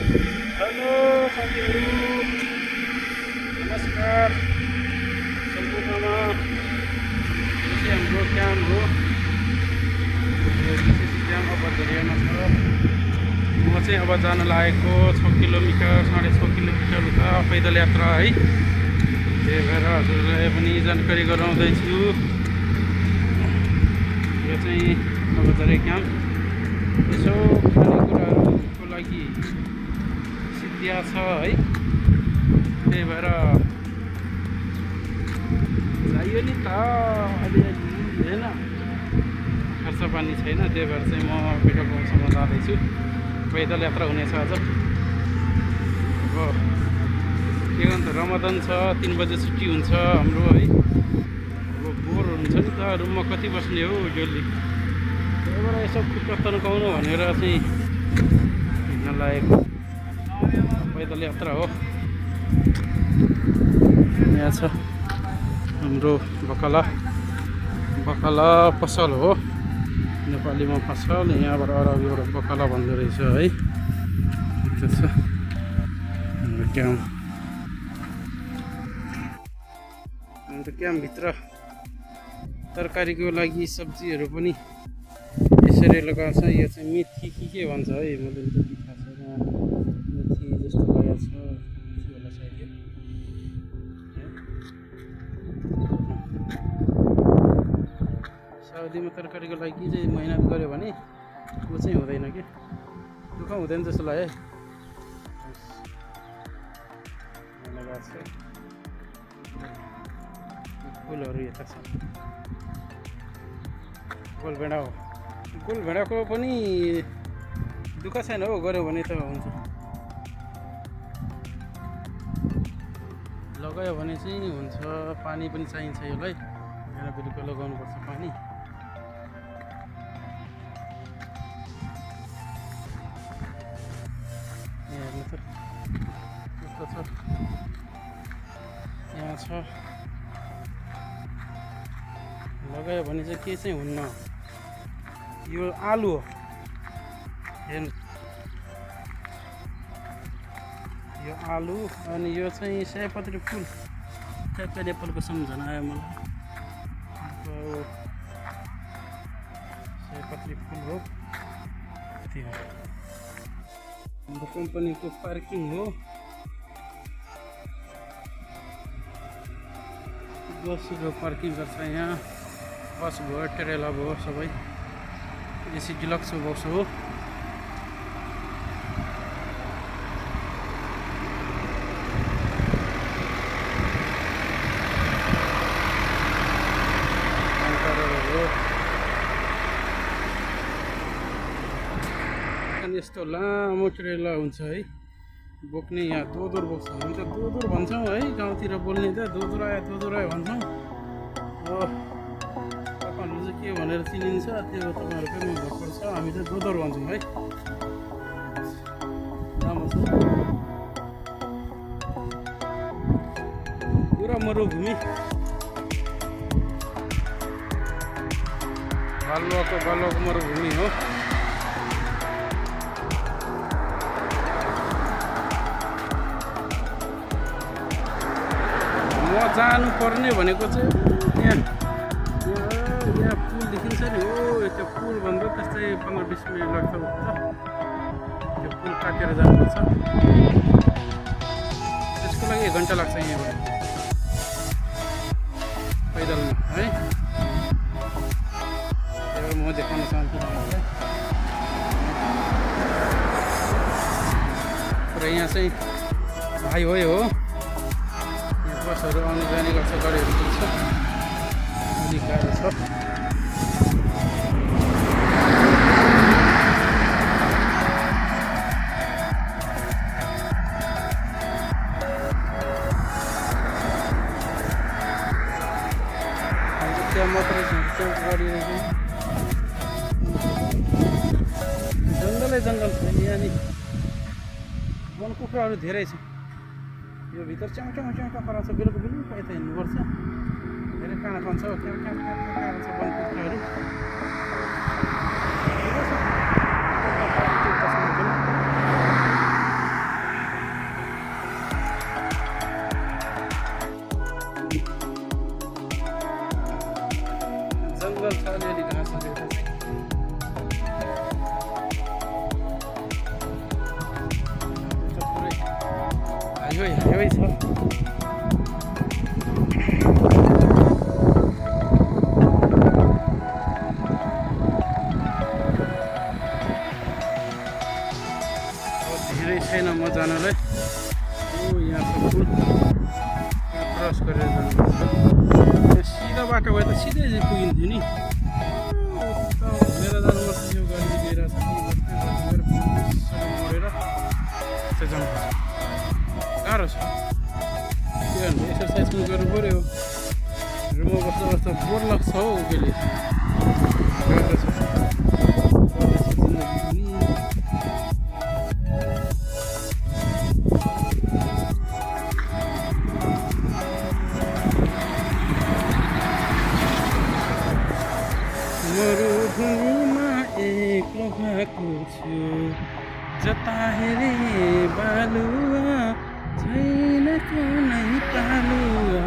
Hello साथीहरू, नमस्कार सम्पूर्णमा। यो चाहिँ हाम्रो क्याम्प हो। क्याम्प अब धरियामा छ। म चाहिँ अब जान लागेको 6 किलोमिटर 6.5 किलोमिटर उता पैदल यात्रा है। त्यही भएर हजुरलाई पनि जानकारी गराउँदैछु। यो चाहिँ अब धरे क्याम्प। यसो खानेकुराहरूको लागि सिद्धिया छ है। त्यही भएर चाहियो नि त अलिअलि होइन, खर्च पानी छैन। त्यही भएर चाहिँ म पेट्रोल पम्पसम्म जाँदैछु। पैदल यात्रा हुनेछ आज। अब के गर्नु त, रमजान छ, 3 बजे छुट्टी हुन्छ हाम्रो है। अब बोर हुन्छ नि त, रुममा कति बस्ने हो जसले। त्यही भएर यसो खुट्टा तन्काउनु भनेर चाहिँ हिँड्न लागेको पैदल यात्रा हो। यहाँ छ हाम्रो बकाला पसल हो, नेपालीमा पसल, यहाँबाट अरबीबाट बकाला भन्दो रहेछ है। त्यो छ हाम्रो क्याम्प। अन्त क्याम्पभित्र तरकारीको लागि सब्जीहरू पनि यसरी लगाएको छ। यो चाहिँ मेथी के भन्छ है, मैले त थाहा छैन। मेथी जस्तो लगाएको छ, मेथी होला सायद यो। साउदीमा तरकारीको लागि चाहिँ मेहनत गऱ्यो भने ऊ चाहिँ हुँदैन कि, दुःख हुँदैन जस्तो लाग्यो है। फुलहरू यता छ, गोलभेडा हो। गोलभेडाको पनि दुःख छैन हो, गऱ्यो भने त हुन्छ। लगायो भने चाहिँ हुन्छ। पानी पनि चाहिन्छ यसलाई, बिहान बेलुका लगाउनुपर्छ पानी। हेर्नु त कस्तो छ, यहाँ छ। लगायो भने चाहिँ के चाहिँ हुन्न। यो आलु हो, हेर्नु यो आलु। अनि यो चाहिँ सयपत्री फुल, सयपत्री फुलको सम्झना आयो मलाई। सयपत्री फुल हो। यति हो हाम्रो कम्पनीको पार्किङ हो। बसको पार्किङ गर्छ यहाँ। बस भयो, ट्रेला भयो, सबै एसी डिलक्स बस हो। अनि यस्तो लामो ट्रेला हुन्छ है बोक्ने। यहाँ दोदुर बोक्छ। हामी त दोदुर भन्छौँ है, गाउँतिर बोल्ने त दोदुर आयो भन्छौँ। तपाईँहरूले चाहिँ के भनेर चिनिन्छ त्यो तपाईँहरूकै भर पर्छ। हामी चाहिँ दोदुर भन्छौँ है। राम्रो छ पुरा मरुभूमि, बालुवाको मरुभूमि हो। म जानु पर्ने भनेको चाहिँ यहाँ पुल देखिन्छ नि हो। त्यो पुल भन्दा त्यस्तै 15-20 मिनट लाग्छ उता। त्यो पुल काटेर जानुपर्छ। त्यसको लागि 1 घन्टा लाग्छ यहाँबाट पैदलमा है। त्यही म देखाउन चाहन्छु तपाईँलाई। र यहाँ चाहिँ हाइवे हो, बसहरू आउने जाने गर्छ, गाडीहरू पुग्छ। अलिक गाह्रो छ। त्यहाँ मात्रै गाडी जङ्गल छ यहाँनिर। वन कुखुराहरू धेरै छ। यो भित्र च्याउ कराउँछ। बेलुका यता हिँड्नुपर्छ। धेरै काँडा खान्छ, वन कुखुराहरू। हाइवे छ। धेरै छैन म जानलाई। यहाँ छ पुल, क्रस गरेर जानुपर्छ। सिधा बाटो भए त सिधै पुगिन्थ्यो नि। घुमेर जानुपर्छ, यो गाडी लिएर मोडेर जानुपर्छ। गाह्रो छ, के भन्नु, एक्सर्साइज पनि गर्नु पऱ्यो। रुममा बस्दा बस्दा बोर लाग्छ हौ कहिले। गाह्रो छ जिन्दगी पनि। मरुभूमिमा एक्लो भएको छु, जता हेरे बालुवा, छैन कुनै पालुवा,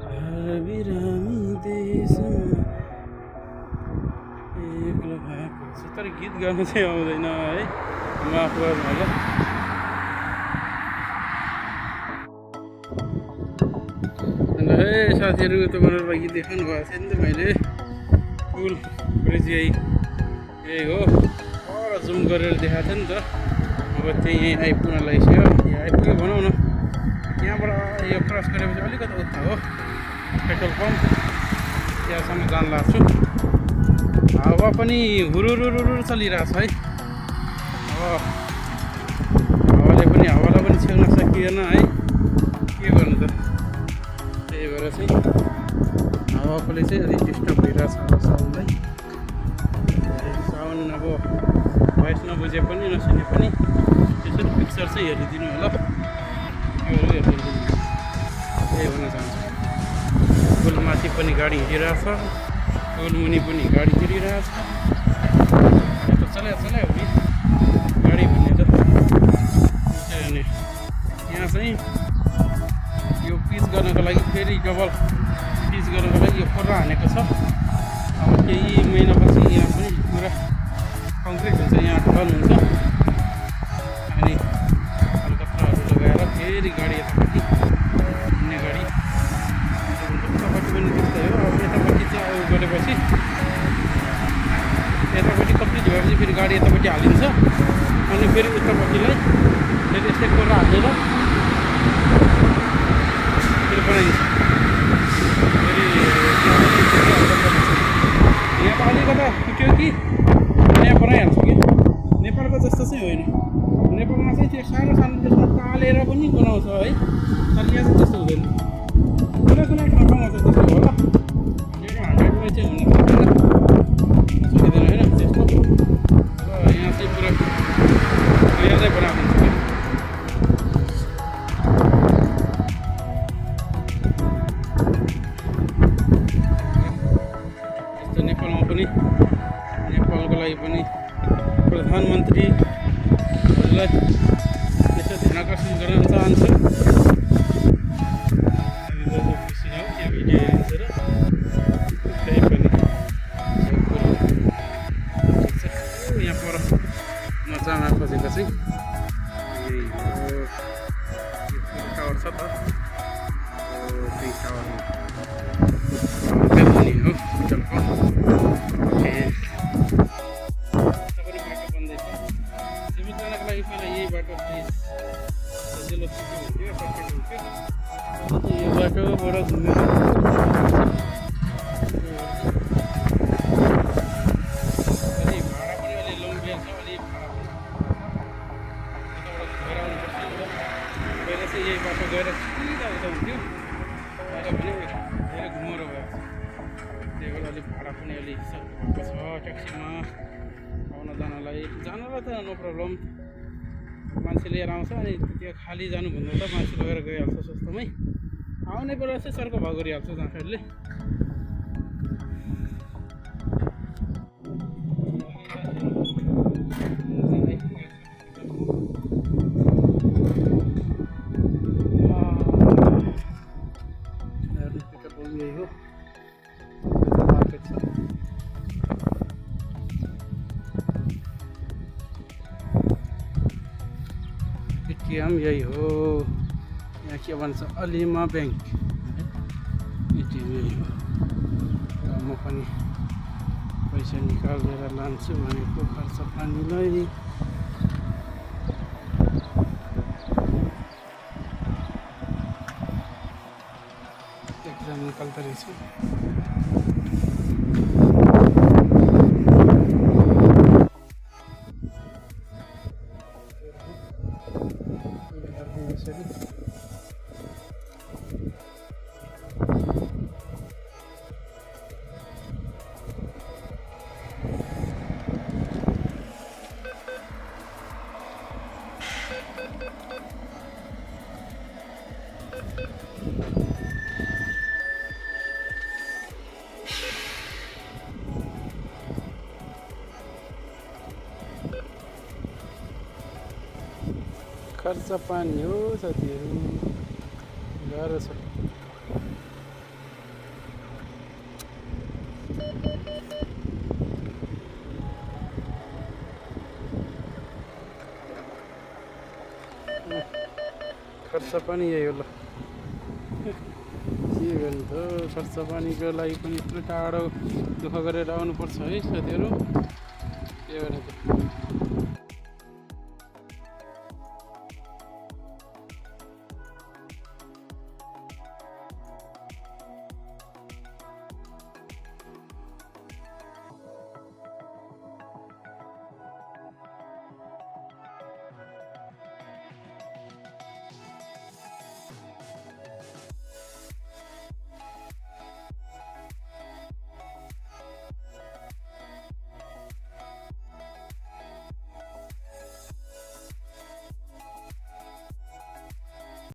हर बिरामी देशमा एक्लो भएको छु। तर गीत गाउनु चाहिँ आउँदैन है, माफ गर्नु होला। अन्त है साथीहरू, तपाईँहरूको लागि देखाउनु भएको छैन त मैले पुल ब्रिज यही हो। पर जुम गरेर देखाएको थियो नि त। अब त्यही यहीँ आइपुग्न लागिसक्यो। यहाँ आइपुग्यो भनौँ न। यहाँबाट यो क्रस गरेपछि अलिकति उता हो पेट्रोल पम्प, त्यहाँसम्म जान लाग्छु। हावा पनि हुरुरुरुरु चलिरहेछ है। अब हावालाई पनि छेउन सकिएन है, के गर्नु त। त्यही भएर चाहिँ हावाकोले चाहिँ अलिक डिस्टर्ब भइरहेछ साउन्डलाई। साउन्ड अब भोइस नबुझे पनि नसुने पनि त्यसरी पिक्चर चाहिँ हेरिदिनु होला। हेरिदिनु, त्यही भन्न चाहन्छु। पुलमाथि पनि गाडी हिँडिरहेछ, पुलमुनि पनि गाडी हिँडिरहेछ। यो त चलायो नि गाडी भन्ने त। अनि यहाँ चाहिँ यो पिच गर्नको लागि फेरि डबल पिच गर्नको लागि यो फोर्रा हानेको छ। अब केही महिनापछि यहाँ पनि पुरा कङ्क्रिट हुन्छ, यहाँ ढल हुन्छ। अनि अलकत्राहरू लगाएर फेरि गाडी यतापट्टि हिँड्ने गाडी उतापट्टि पनि त्यस्तै हो। अब यतापट्टि चाहिँ अब गरेपछि यतापट्टि कम्प्लिट भएपछि फेरि गाडी यतापट्टि हालिन्छ। अनि फेरि उतापट्टिलाई फेरि यस्तै कोर्रा हालेर फेरि बनाइन्छ। यहाँ त अलिकता फुट्यो कि नयाँ बनाइहाल्छ कि। नेपालको जस्तो चाहिँ होइन। नेपालमा चाहिँ त्यो सानो सानो त्यसमा टालेर पनि बनाउँछ है, तर यहाँ चाहिँ त्यस्तो हुँदैन। कुनै ठाउँमा चाहिँ त्यस्तो होला। 100मा चाहिँ हुन सकिँदैन होइन त्यस्तो। र यहाँ चाहिँ पुरा क्लियरै बनाएको हुन्छ कि। नेपालको लागि पनि प्रधानमन्त्रीहरूलाई यसो ध्यान आकर्षण गर्न चाहन्छु। खुसी हो त्यो भिडियो हेरेर। त्यही पनि यहाँ पर म जान खोजेको चाहिँ यही हो, टावर छ त, त्यही टावरमा हो होटल हो। पहिला यही बाटो सजिलो हुन्थ्यो, सर्टकट हुन्थ्यो। यो बाटोबाट घुमेर अलि भाडा पनि अलि लम्बिया छ, अलि भाडा पनि यताबाट घुमेर आउनुपर्छ। पहिला चाहिँ यही बाटो गएर सिधा उता हुन्थ्यो, अहिले भने धेरै घुमरो भयो। त्यही भएर अलिक भाडा पनि अलिक भएको छ ट्याक्सीमा आउन जानलाई त नो प्रब्लम। मान्छे लिएर आउँछ अनि त्यो खाली जानुभन्दा त मान्छे लगेर गइहाल्छ सस्तोमै। आउने बेला चाहिँ सर्को भाउ गरिहाल्छ जाँदाखेरि। यही हो मार्केट छ। एटिएम यही हो। यहाँ के भन्छ अलिमा ब्याङ्क एटिएम यही हो। म पनि पैसा निकालेर लान्छु भनेको खर्च पानीलाई। एकजना निकाल्दो रहेछ। खर्च पानी हो साथीहरू, गाह्रो छ। खर्च पानी यही हो ल, के गर्नु त। खर्च पानीको लागि पनि यत्रो टाढो दुःख गरेर आउनुपर्छ है साथीहरू, के गर्ने त।